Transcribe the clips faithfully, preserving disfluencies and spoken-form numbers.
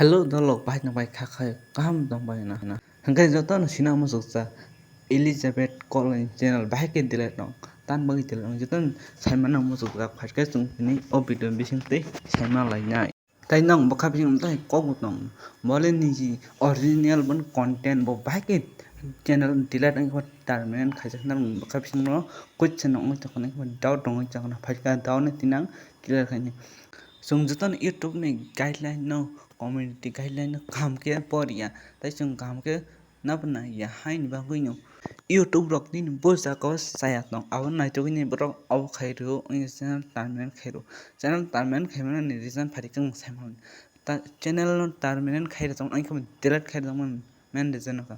Hello dolok, bahai no bai kha khai, kaham tong bai na na. Hingke joto no sina muchuk cha Elizabeth Koloi channel bahai ke delete no, tan bagwi delete no, joto no sai mana muchuk cha, phaikhe chwng tini o video bising twi sai ma lai nai. Tai nang bwkha bising tai kok bo tong, bole niji original bon content bo bahai ke channel delete wngkha, terminate khaijak nang bwkha bising no question no wngwi tongkha, doubt wngwi tongkha, phaikhe doubt no tinang clear khaini. Chwng jotono YouTube ni guideline no, community guideline no kaham khe poriya, tai chwng kaham khe nabo naiya, haini bagwi no YouTube rok nini bo jaga o chaya tong, abo naitugwi ni borok abo khai rw wngya channel terminate khai rw. Channel terminate khai mani reason phari khe nwng sai mano. Ta-, channel no terminate khai rw tong, wngkhe delete khai rw tong mani main reason no kha.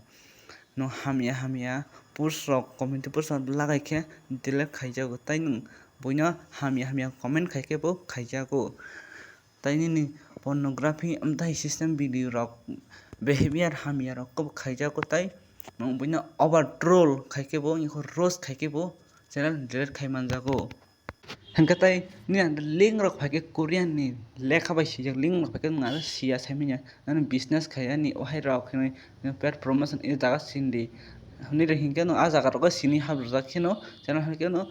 No hamya hamya post rok, community post rok lagai khe delete khaijago, tai nwng buino hamya hamya comment khai khe bo khaijago. Tai nini pornography amtai system video rok, behavior hamya rok khe bo khaijago, tai nwng buino over troll khai khe bo, roast khai khe bo channel delete khai manjago. Hingke tai nini ang link rok phaikhe Korean ni lekha bai sijak link rok phaikhe nwng aro siya saimanya nani business khai ani ohai rok hinwi paid promotion e jaga sindi hinwi rok hinkhe no ah jaga rogo sini hap rwjak kheno channel hinkhe no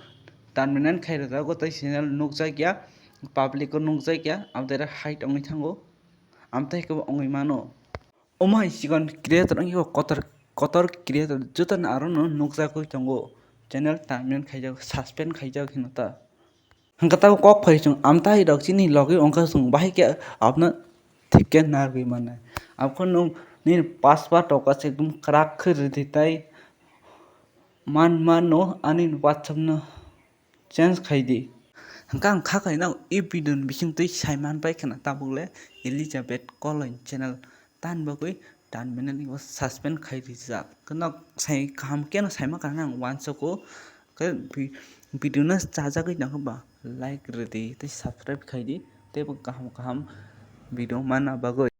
terminate khai rwjago tei channel nukjakya public o nukjakya abodere hide wngwi thango amtwi khe bo wngwi mano. Omo hai chikon creator wngkhe bo kotor, kotor creator jotono aro no nukjagwi tongo. Channel terminate khaijak, suspend khaijak hinwi ta. Hwnkhe tabuk kok phai chwng amtai rok chini logi wngkha chwng bahai khe abono thik khe narwgwi mannai. Abokhe nwng nini password rok aswk ekdom kwrak khe rwdi tai man mano ani WhatsApp no change khai di. Hwnkhe ang kha khaina e video ni bising twi sai man pai khna tabuk le Elizabeth Koloi channel tan bagwi tan minute ni suspend khai rijak. Kheno sai kaham keno sai ma kana ang uansukgo. Khe vi-, video no chajagwi tongkha ba like rwdi tei subscribe khai di tei bo kaham kaham video manna bagwi.